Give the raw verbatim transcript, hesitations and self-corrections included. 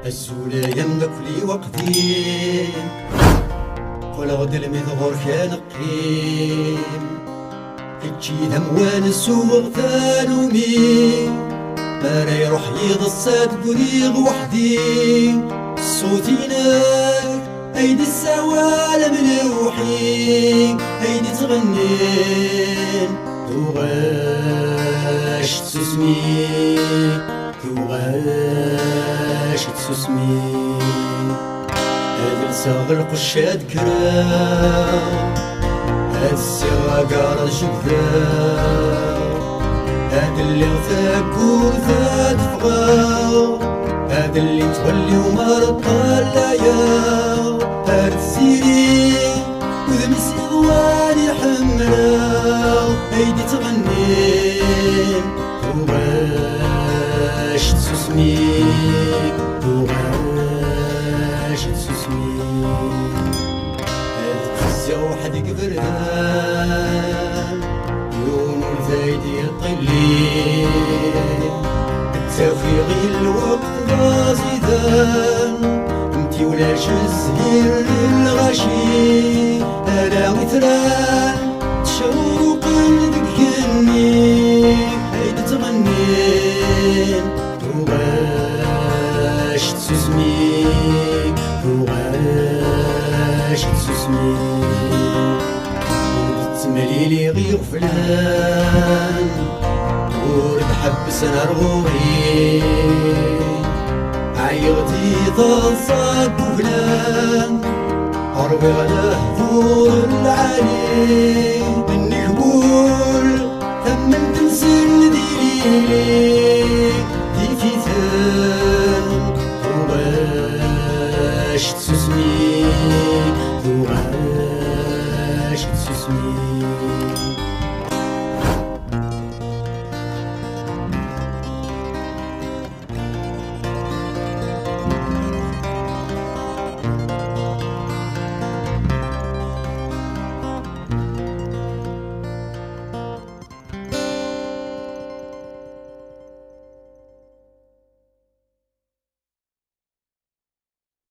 Azul ay amdakkel-iw aqdim, qqleɣ-d lmid ɣur-k ad neqqim. Kečč i d amwan suɣeɣ tanumi, mi ara iruḥ yiḍes ad ggriɣ weḥdi. Ṣṣut-inek ay d-issawal am lewḥi, ay d-ittɣennin tuɣac tsusmi, tuɣac tsusmi. Ad lseɣ lqecc ad kkreɣ, ad ssiɣ agar ad jebdeɣ, ad lliɣ taggurt ad ffɣeɣ, ad lliɣ tɣelli umar ṭṭalayeɣ, ar tessiri udem-is iḍwan iḥemmleɣ, ay d-ittɣennin tuɣac tsusmi, tuɣac tsusmi. Ad ḥezziɣ weḥd-i deg iberdan, yiwen ur d ay-d-yeṭṭili. Ttakiɣ i lweqt d aẓidan, mti ulac zzhir n lɣaci, ala itran ttcewwqen deg igenni, ay d-ttɣennin tuɣac tsusmi, tuɣac tsusmi. Ur d-ttemliliɣ iɣeflan, ur d-ḥebbsen ar ɣur-i. Ɛyiɣ di taḍsa n wuglan, ṛwiɣ lehdur lɛali. Nnig wul tamemt-nsen d ilili, tif-iten tuɣac tsusmi, tuɣac tsusmi.